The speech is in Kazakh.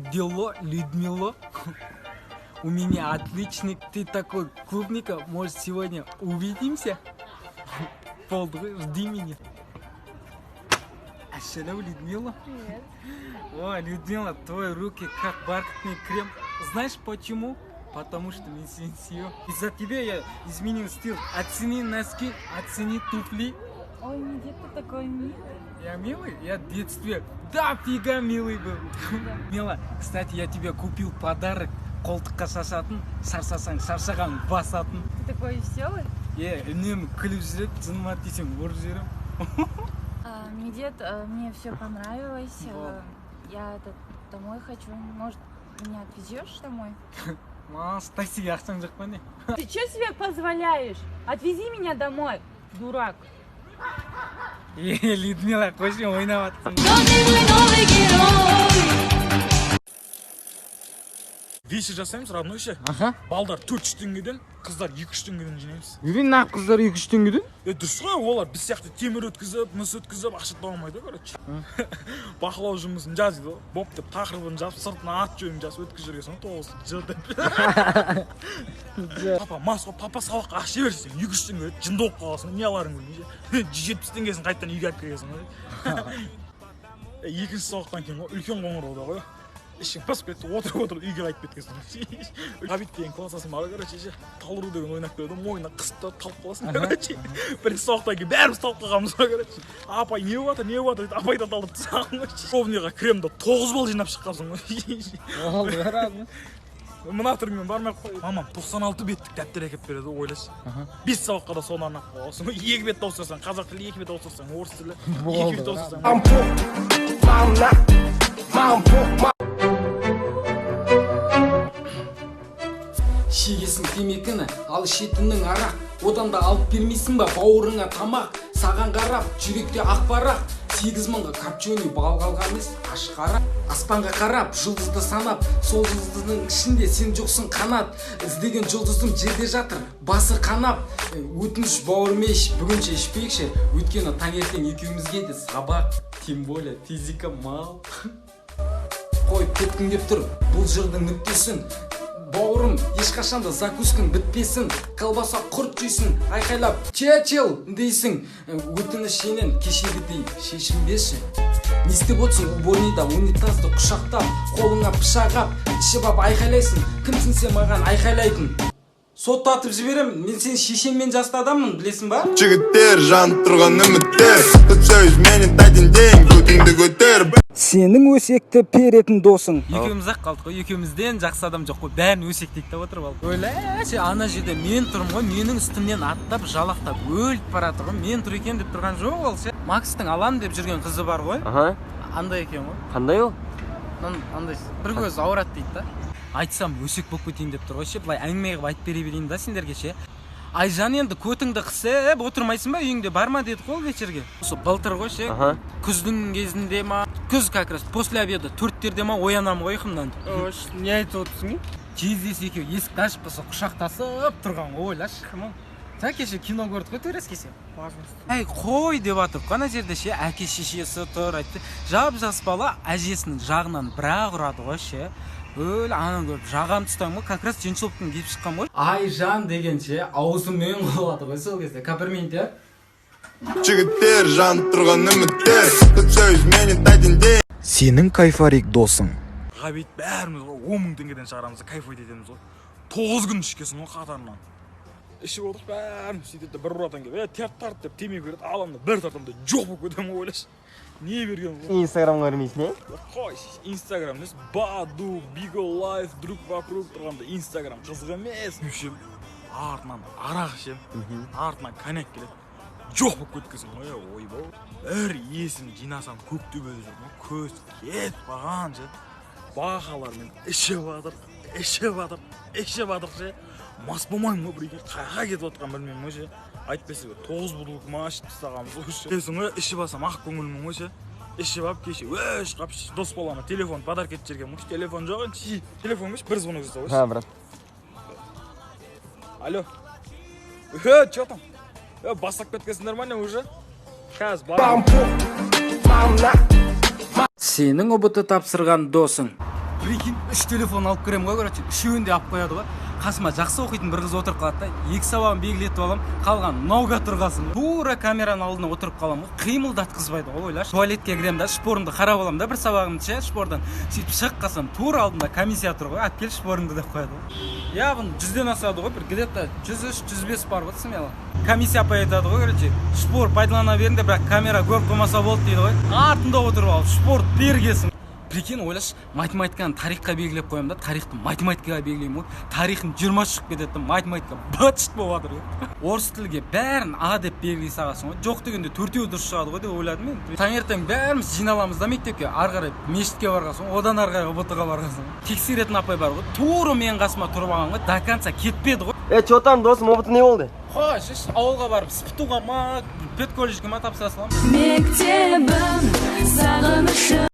Как дела, Людмила? У меня отличный, ты такой клубника, может, сегодня увидимся? Болды ғой, жди меня. Ассалям, Людмила. Привет. О, Людмила, твои руки как бархатный крем. Знаешь почему? Потому что мен сені сүйемін. Из-за тебя я изменил стиль. Оцени носки, оцени туфли. Ой, Медет, ты такой милый. Я милый? Я в детстве дофига милый был. Мила, кстати, я тебе купил подарок. Қолтыққа шашатын, шаршасаң шаршаған басатын. Ты такой веселый. Е, үнемі күліп жүреді, жыныма тисең ұрып жіберемін. А, Медет, мне все понравилось. Вот. Я этот, домой хочу. Может, меня отвезешь домой? Маған таксиге ақшаң жоқ па, не? Ты что себе позволяешь? Отвези меня домой, дурак. Е, Людмила, қойшы, ойнап жатырсың. Новый герой. Вечер жасаймыз, родной, ше. Аха. Балдар 400 теңгеден, қыздар 200 теңгеден жинаймыз. Үйрен, нақ қыздар 200 теңгеден? Е, дұрыс қой, олар біз сияқты темір өткізіп, мыс өткізіп, ақша таба алмайды ғой, короче. Бақылау жұмысын жаз дейді ғой, боп деп тақырыбын жазып, сыртына ат жөнін жазып өткізіп жіберген соң, 9 Ж деп. Папа мас қой, папа, сабаққа ақша берсең, 200 теңге береді, жынды болып қаласың, не аларың білмей ше. 170 теңгесін қайтадан үйге алып келесің ғой. Е, екінші сабақтан кейін ғой, үлкен қоңырауда ғой, ішің пысып кетті, отырып отырып үйге қайтып кеткенсің. Ғабит деген класстасым бар, короче, ше, талыру деген ойнап келеді, мойнына қысып та талып қаласың, короче. Бірінші сабақтан кейін бәріміз талып қалғанбыз ғой, короче. Апай, не болып жатыр, не болып жатыр дейді, апай да талдырып тастаған ғой. Ровныйға кіремін да, 9 балл жинап шыққансың ғой. Болды. Мына түріңмен бармай ақ қой. Мамам 96 беттік дәптер әкеліп береді ғой, ойлашы. Бес сабаққа да соны арнап қойғансың ғой. Екі бет ауыстырсаң қазақ тілі, екі бет ауыстырсаң орыс тілі, екі бет ауыстырсаң. Маған маған пох. Шегесің темекіні, ал ішетінің арақ. Одан да алып бермейсің ба бауырыңа тамақ? Саған қарап жүректе ақ парақ. 8000-ға копченый балық алған емес, аш қара. Аспанға қарап жұлдызды санап, сол жұлдыздың ішінде сен жоқсың, қанат. Іздеген жұлдызым жерде жатыр басы қанап. Өтініш, бауырым, еш бүгінше ішпейікші, өйткені таңертең екеумізге де сабақ, тем более физика. Мал қойып кеткім кеп тұр бұл жырдың нүктесін. Бауырым, ешқашан да закускаң бітпесін, колбаса, құрт жейсің, айқайлап «Чечил» дейсің. Өтініш сенен, кешегідей шешінбеші. Не істеп отырсың уборныйда унитазды құшақтап, қолыңа пышақ ап, ішіп ап айқайлайсың? Кімсің сен маған айқайлайтын? Соттатып жіберемін мен сенің шешеңмен жасты адаммын, білесің ба? Жігіттер, жанып тұрған үміттер. Тут все изменит один день. Көтіңді көтер. Сенің өсекті перетін досың. Екеуміз ақ қалдық қой, екеумізден жақсы адам жоқ қой, бәрін өсектейді деп отырып алып. Ойлашы, ана жерде мен тұрмын ғой, менің үстімнен аттап, жалақтап өліп бара жатыр ғой. Мен тұр екен деп тұрған жоқ ол ше. Макстың алам деп жүрген қызы бар ғой. Аха. Андай екен ғой. Қандай ол? Андай бір көзі ауырады дейді да. Айтсам, өсек болып кетейін деп тұр ғой ше. Былай әңгіме қылып айтып бере берейін да сендерге ше. Айжан, енді көтіңді қысып отырмайсың ба үйіңде? Барма дедік қой ол вечерге. Осы былтыр ғой ше. Күздің кезінде ма, күз, как раз после обеда, 4-терде ма, оянамын ғой ұйқымнан. Не айтып отырсың? Жездесі екеуі есікті ашып қалса, құшақтасып тұрған ғой, ойлашы. Кім ол? Жаңа кеше кино көрдік қой төрес кеше. Әй, қой деп жатыр ғой ана жерде ше, әке шешесі тұр, айтты. Жап жас бала әжесінің жағынан бір ақ ұрады ғой ше. Өлі, ананы көріп жағамды ұстаймын ғой, как раз джинсовканы киіп шыққан ғой. Айжан деген ше, аузымен құлады ғой сол кезде. Капперминт, иә. Жігіттер, жанып тұрған үміттер. Тут все изменит один день. Сенің кайфарик досың. Ғабит, бәріміз ғой 10 000 теңгеден шығарамыз да, кайфовать етеміз ғой. 9 күн ішкенсің ғой қатарынан. Ішіп отырып бәріміз сөйтеді да, бір ұратын келіп, е, тарт, тарт деп темекі береді, аламын да, бір тартамын да, жоқ болып кетемін ғой, ойлашы. Не берген ғой. Инстаграмға кірмейсің, е? Қой, Инстаграм емес, Баду, Биго Лайф, друг вокруг тұрғанда Инстаграм қызық емес. Ішемін, артынан арақ ішемін, артынан коньяк келеді, жоқ болып кеткенсің ғой. Е, ойбай, бір есім жинасам, көк төбеде жүрмін ғой, көз кетіп қалған ше. Бақалармен ішіп жатыр, ішіп жатыр, ішіп жатыр ше. Мас болмаймын ғой, біреуге қайға кетіп жатқанын білмеймін ғой ше. Әйтпесе бір тоғыз бутылка ма ішіп тастағанбыз ғой ше. Білесің ғой, ішіп алсам ақ көңілмін ғой ше. Ішіп алып кеше өш қап дос балама телефон подарок етіп жібергенмін ғой. Телефон жоқ енді, ши, телефон емес, бір звонок жасап қойшы. Ха, брат. Алло, е, че там, е, бастап кеткенсіңдер ма, не, уже? Қазір барамын. Сенің ҰБТ тапсырған досың. Прикинь, үш телефон алып кіремін ғой, короче, үшеуін де алып қояды ғой. Қасыма жақсы оқитын бір қыз отырып қалады да, екі сабағын белгілетіп аламын, қалған наугад тұрғасын. Тура камераның алдына отырып қаламын ғой, қимылдатқызбайды ғой, ойлашы. Туалетке кіремін да, шпорымды қарап аламын да, бір сабағымды ше, шпордан. Сөйтіп шығып қалсам, тура алдымда комиссия тұр ғой, «Алып кел шпорыңды» деп қояды ғой. Явно 100-ден асады ғой, бір где-то 103, 105 бар ғой, смело. Комиссия апай айтады ғой, короче, «Шпор пайдалана беріңдер, бірақ камера көріп қоймаса болды», — дейді ғой. Артында отырып алып, шпор бергесін. Прикинь, ойлашы, математиканы тарихқа белгілеп қоямын да, тарихты математикаға белгілеймін ғой. Тарихым 20 шығып кетеді да, математика быт болып жатыр ғой. Орыс тілге бәрін А деп белгілей саласың ғой, жоқ дегенде төртеуі дұрыс шығады ғой деп ойладым мен. Таңертең бәріміз жиналамыз да мектепке, ары қарай мешітке барған соң, одан ары қарай ҰБТ ға барған соң, тексеретін апай бар ғой, тура менің қасыма тұрып алған ғой, до конца кетпеді ғой. Е, че там, досым, ҰБТ не болды? Қойшы, ауылға барып СПТУ ға ма, педколледжге ма тапсыра саламын. Мектебім, сағынышым.